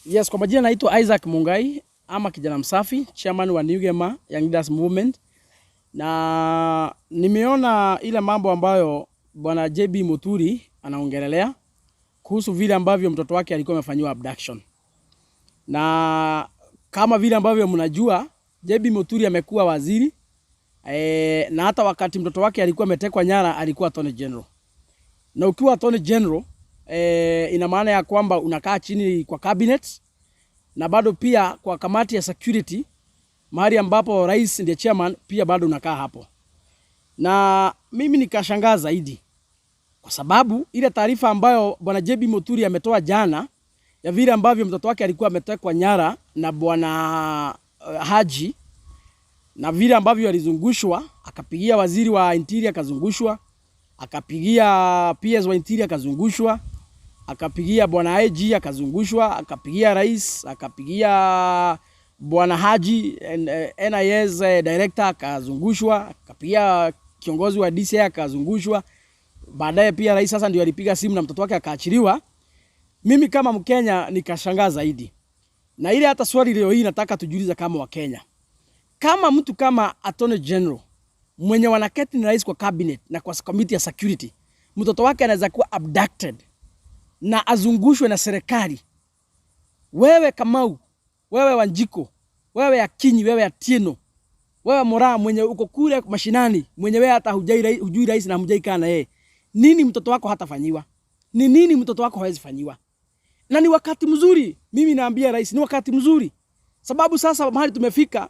Yes, kwa majina naitwa Isaac Mungai ama kijana msafi, chairman wa New Gema Young Leaders Movement, na nimeona ile mambo ambayo bwana JB Muturi anaongelelea kuhusu vile ambavyo mtoto wake alikuwa amefanyiwa abduction, na kama vile ambavyo mnajua, JB Muturi amekuwa waziri na hata wakati mtoto wake alikuwa ametekwa nyara alikuwa Attorney General. Na ukiwa Attorney General, ina maana ya kwamba unakaa chini kwa cabinet na bado pia kwa kamati ya security, mahali ambapo rais ndiye chairman, pia bado unakaa hapo. Na mimi nikashangaa zaidi kwa sababu ile taarifa ambayo bwana JB Muturi ametoa jana ya vile ambavyo mtoto wake alikuwa ametekwa nyara na bwana Haji na vile ambavyo alizungushwa, akapigia waziri wa interior akazungushwa, akapigia PS wa interior akazungushwa, akapigia bwana IG akazungushwa, akapigia rais, akapigia bwana Haji NIS director akazungushwa, akapigia kiongozi wa DCI akazungushwa. Baadaye pia rais sasa ndio alipiga simu na mtoto wake akaachiliwa. Mimi kama Mkenya nikashangaa zaidi, na ile hata swali leo hii nataka tujiulize kama Wakenya, kama mtu kama Attorney General mwenye wanaketi na rais kwa cabinet na kwa committee ya security, mtoto wake anaweza kuwa abducted na azungushwe na serikali. Wewe Kamau, wewe Wanjiku, wewe Akinyi, wewe Atieno, wewe Moraa mwenye uko kule mashinani, mwenye wewe hata hujui rais na hujai kaa na yeye, nini mtoto wako hatafanyiwa? Ni nini mtoto wako hawezi fanyiwa? Na ni wakati mzuri, mimi naambia rais, ni wakati mzuri, sababu sasa mahali tumefika,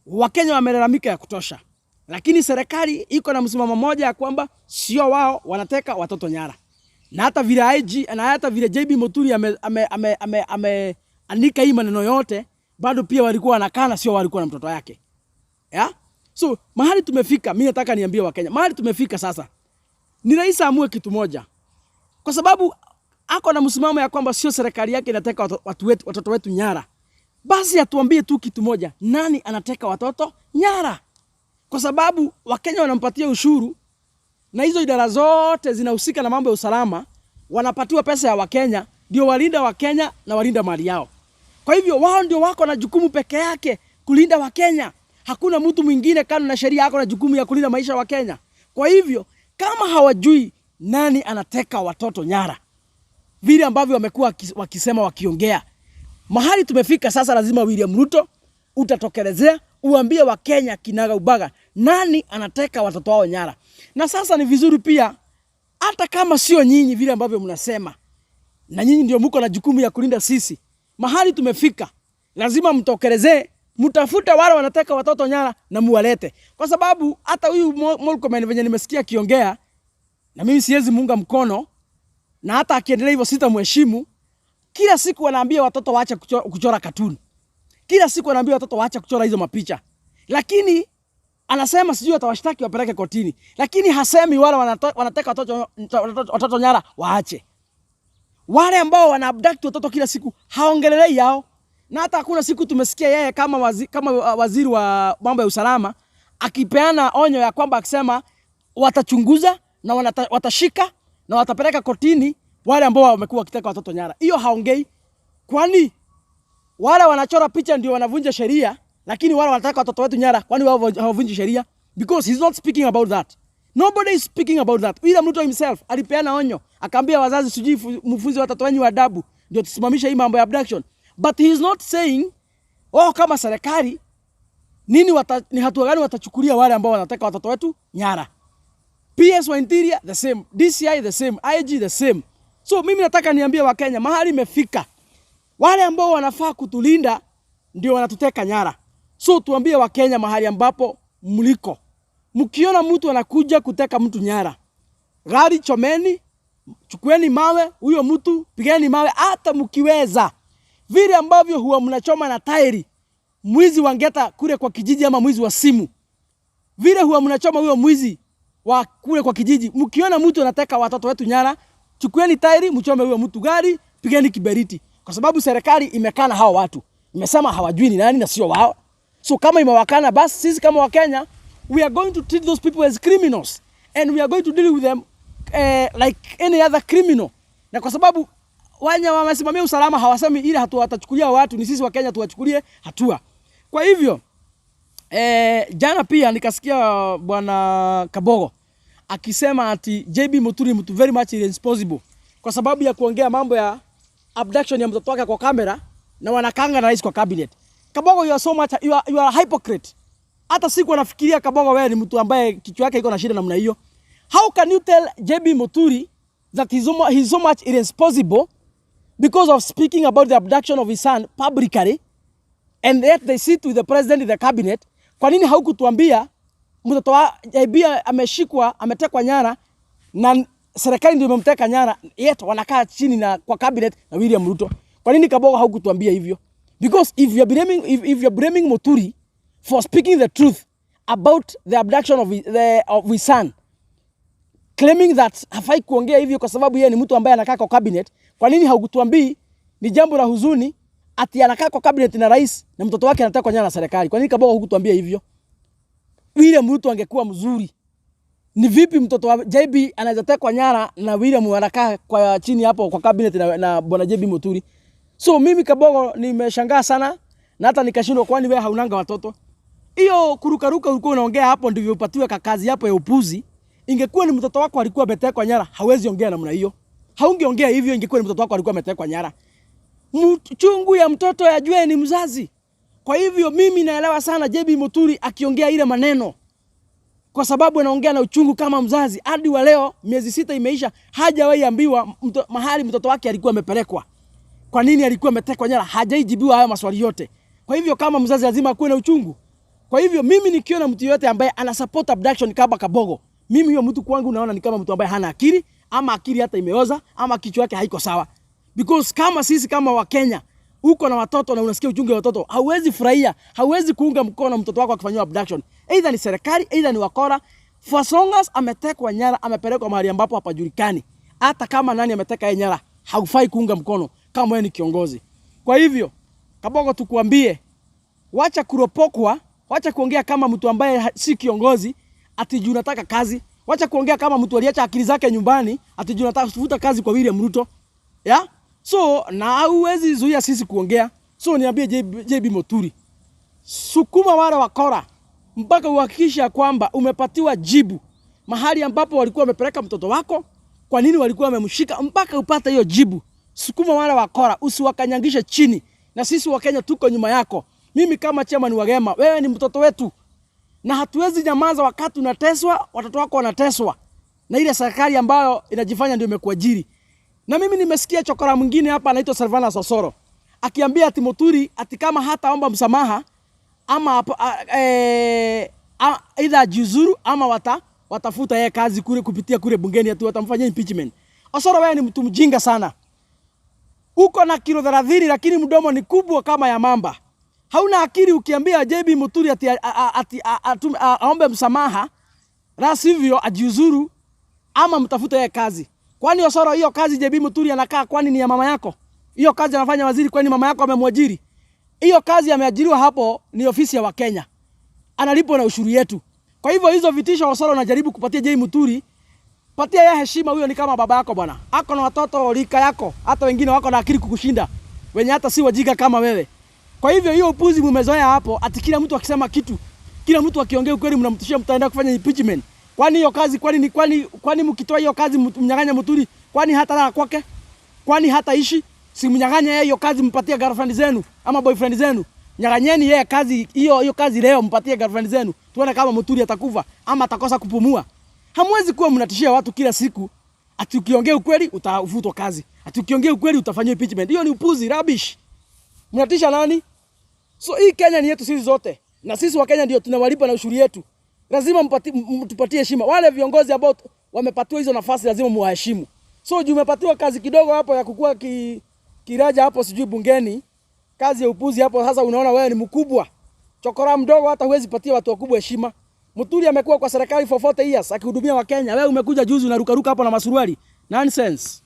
Wakenya wamelalamika ya kutosha, lakini serikali iko na msimamo mmoja ya kwamba sio wao wanateka watoto nyara, na hata vile IG na hata vile JB Muturi ameandika hii maneno yote, bado pia walikuwa wanakana sio walikuwa na mtoto yake, yeah? So mahali tumefika, mimi nataka niambie Wakenya, mahali tumefika sasa ni rais aamue kitu moja, kwa sababu ako na msimamo ya kwamba sio serikali yake inateka watu wetu, watoto wetu nyara. Basi atuambie tu kitu moja, nani anateka watoto nyara? Kwa sababu Wakenya wanampatia ushuru na hizo idara zote zinahusika na mambo ya usalama, wanapatiwa pesa ya Wakenya ndio walinda Wakenya na walinda mali yao. Kwa hivyo wao ndio wako na jukumu peke yake kulinda Wakenya. Hakuna mtu mwingine kando na sheria ako na jukumu ya kulinda maisha ya Wakenya. Kwa hivyo kama hawajui nani anateka watoto nyara, vile ambavyo wamekuwa wakisema wakiongea, mahali tumefika sasa, lazima William Ruto utatokelezea uambie Wakenya kinaga ubaga nani anateka watoto wao nyara. Na sasa ni vizuri pia, hata kama sio nyinyi vile ambavyo mnasema, na nyinyi ndio mko na jukumu ya kulinda sisi, mahali tumefika, lazima mtokelezee, mtafute wale wanateka watoto nyara na muwalete, kwa sababu hata huyu Murkomen venye nimesikia akiongea, na mimi siwezi muunga mkono, na hata akiendelea hivyo sitamheshimu. Kila siku wanaambia watoto waache kuchora katuni, kila siku wanaambia watoto waache kuchora hizo mapicha, lakini anasema sijui atawashtaki wapeleke kotini, lakini hasemi wale wanateka watoto nyara waache. Wale ambao wana abduct watoto kila siku haongelelei yao, na hata hakuna siku tumesikia yeye kama waziri wa mambo ya usalama akipeana onyo ya kwamba akisema watachunguza na watashika na watapeleka kotini wale ambao wamekuwa wakiteka watoto nyara. Hiyo haongei. Kwani wale wanachora picha ndio wanavunja sheria, lakini wale wanataka watoto wetu nyara, kwani wao hawavunji sheria? Because he's not speaking about that. Nobody is speaking about that. William Ruto himself alipeana onyo, akaambia wazazi sijui mfunze watoto wenyu adabu ndio tusimamishe hii mambo ya abduction. But he is not saying, oh, kama serikali ni hatua gani watachukulia wale ambao wanateka watoto wetu nyara. PS wa Interior the same, DCI the same, IG the same. So mimi nataka niambie Wakenya mahali imefika, wale ambao wanafaa kutulinda ndio wanatuteka nyara. So tuambie Wakenya mahali ambapo mliko, mkiona mtu anakuja kuteka mtu nyara, gari chomeni, chukueni mawe, huyo mtu pigeni mawe hata mkiweza, vile ambavyo huwa mnachoma na tairi mwizi wa ngeta kule kwa kijiji ama mwizi wa simu, vile huwa mnachoma huyo mwizi wa kule kwa kijiji. Mkiona mtu anateka watoto wetu nyara, chukueni tairi mchome huyo mtu, gari pigeni kiberiti, kwa sababu serikali imekana hao watu, imesema hawajui ni nani na sio wao. So kama imewakana, basi sisi kama Wakenya we are going to treat those people as criminals and we are going to deal with them like any other criminal, na kwa sababu Wenye wamesimamia usalama hawasemi ile hatua watachukulia watu, ni sisi wa Kenya tuwachukulie hatua. Kwa hivyo jana pia nikasikia bwana Kabogo akisema ati JB Muturi mtu very much irresponsible kwa sababu ya kuongea mambo ya abduction ya mtoto wake kwa kamera na wanakanga na rais kwa cabinet. Kabogo, you are so much, you are a hypocrite. Hata siku anafikiria Kabogo, wewe ni mtu ambaye kichwa yake iko na shida namna hiyo. How can you tell JB Muturi that he's so much irresponsible because of speaking about the abduction of his son publicly, and yet they sit with the president in the cabinet? Kwa nini haukutuambia mtoto wa JB ameshikwa, ametekwa nyara na serikali ndio imemteka nyara, yet wanakaa chini na kwa cabinet na William Ruto? Kwa nini, Kabogo, haukutuambia hivyo? Because if you're blaming Muturi for speaking the truth about the abduction of his son, claiming that hafai kuongea hivyo kwa sababu yeye ni mtu ambaye anakaa kwa cabinet, kwa nini haukutuambii ni jambo la huzuni ati anakaa kwa cabinet na rais na mtoto wake anatekwa nyara na serikali? Kwa nini, Kabogo, hukutuambia hivyo? William Ruto angekuwa mzuri. Ni vipi mtoto wa JB anaweza tekwa nyara na William anakaa kwa chini hapo kwa cabinet na bwana JB Muturi? So mimi Kabogo nimeshangaa sana na hata nikashindwa, kwani wewe haunanga watoto? Hiyo kurukaruka ulikuwa unaongea hapo ndivyo upatiwe kakazi hapo ya upuzi. Ingekuwa ni mtoto wako alikuwa ametekwa nyara, hawezi ongea namna hiyo. Haungeongea hivyo ingekuwa ni mtoto wako alikuwa ametekwa nyara. Chungu ya mtoto yajue ni mzazi. Kwa hivyo mimi naelewa sana JB Muturi akiongea ile maneno, kwa sababu anaongea na uchungu kama mzazi. Hadi wa leo miezi 6 imeisha, hajawahi ambiwa mahali mtoto wake alikuwa amepelekwa. Kwa nini alikuwa ametekwa nyara? Hajaijibiwa hayo maswali yote. Kwa hivyo kama mzazi lazima akuwe na uchungu. Kwa hivyo mimi nikiona mtu yote ambaye ana support abduction kama Kabogo, mimi huyo mtu kwangu naona ni kama mtu ambaye hana akili, ama akili hata imeoza, ama kichwa yake haiko sawa. Because kama sisi kama Wakenya, uko na watoto na unasikia uchungu wa watoto, hauwezi furahia, hauwezi kuunga mkono mtoto wako akifanyiwa abduction. Either ni serikali, either ni wakora. For as long as ametekwa nyara, amepelekwa mahali ambapo hapajulikani. Hata kama nani ameteka yeye nyara, haufai kuunga mkono kama wewe ni kiongozi. Kwa hivyo, Kabogo, tukuambie, wacha kuropokwa, wacha kuongea kama mtu ambaye si kiongozi ati juu unataka kazi. Wacha kuongea kama mtu aliacha akili zake nyumbani ati juu unataka kufuta kazi kwa William Ruto. Yeah? So na huwezi zuia sisi kuongea. So niambie JB, JB Muturi, sukuma wale wakora mpaka uhakikisha kwamba umepatiwa jibu mahali ambapo walikuwa wamepeleka mtoto wako, kwa nini walikuwa wamemshika, mpaka upate hiyo jibu. Sukuma wale wakora, usiwakanyangishe chini, na sisi Wakenya tuko nyuma yako. Mimi kama chairman wa Gema, wewe ni mtoto wetu, na hatuwezi nyamaza wakati unateswa, watoto wako wanateswa na ile serikali ambayo inajifanya ndio imekuajiri. Na mimi nimesikia chokora mwingine hapa anaitwa Silvanus Osoro akiambia ati Muturi ati kama hataomba msamaha ama either ajiuzuru ama watafuta yeye kazi kule kupitia kule bungeni ati watamfanyia impeachment. Osoro, wewe ni mtu mjinga sana. Uko na kilo 30 lakini mdomo ni kubwa kama ya mamba. Hauna akili ukiambia JB Muturi ati aombe msamaha, la sivyo ajiuzuru ama mtafute yeye kazi. Kwani Osoro, hiyo kazi JB Muturi anakaa kwani ni ya mama yako? Hiyo kazi anafanya waziri, kwani mama yako amemwajiri? Hiyo kazi ameajiriwa hapo ni ofisi ya Wakenya. Analipwa na ushuru yetu. Kwa hivyo hizo vitisho Osoro unajaribu kupatia JB Muturi, patia yeye heshima, huyo ni kama baba yako bwana. Ako na watoto rika yako, hata wengine wako na akili kukushinda, wenye hata si wajinga kama wewe. Kwa hivyo hiyo upuzi mumezoea hapo, ati kila mtu akisema kitu, kila mtu akiongea ukweli mnamtishia mtaenda kufanya impeachment. Kwani hiyo kazi kwani ni kwani kwani mkitoa hiyo kazi mnyang'anya Muturi, kwani hata lala kwake? Kwani hata ishi? Si mnyang'anya yeye hiyo kazi, mpatie girlfriend zenu ama boyfriend zenu. Nyang'anyeni yeye kazi hiyo hiyo kazi leo, mpatie girlfriend zenu. Tuone kama Muturi atakufa ama atakosa kupumua. Hamwezi kuwa mnatishia watu kila siku ati ukiongea ukweli utafutwa kazi. Ati ukiongea ukweli utafanywa impeachment. Hiyo ni upuzi, rubbish. Mnatisha nani? So hii Kenya ni yetu sisi zote. Na sisi Wakenya ndio tunawalipa na ushuru yetu. Lazima mtupatie heshima. Wale viongozi ambao wamepatiwa hizo nafasi lazima muwaheshimu. So juu umepatiwa kazi kidogo hapo ya kukua kiraja hapo sijui bungeni, kazi ya upuzi hapo, sasa unaona wewe ni mkubwa. Chokora mdogo hata huwezi patia watu wakubwa heshima. Muturi amekuwa kwa serikali for 40 years akihudumia Wakenya. Wewe umekuja juzi unarukaruka hapo na masuruali. Nonsense.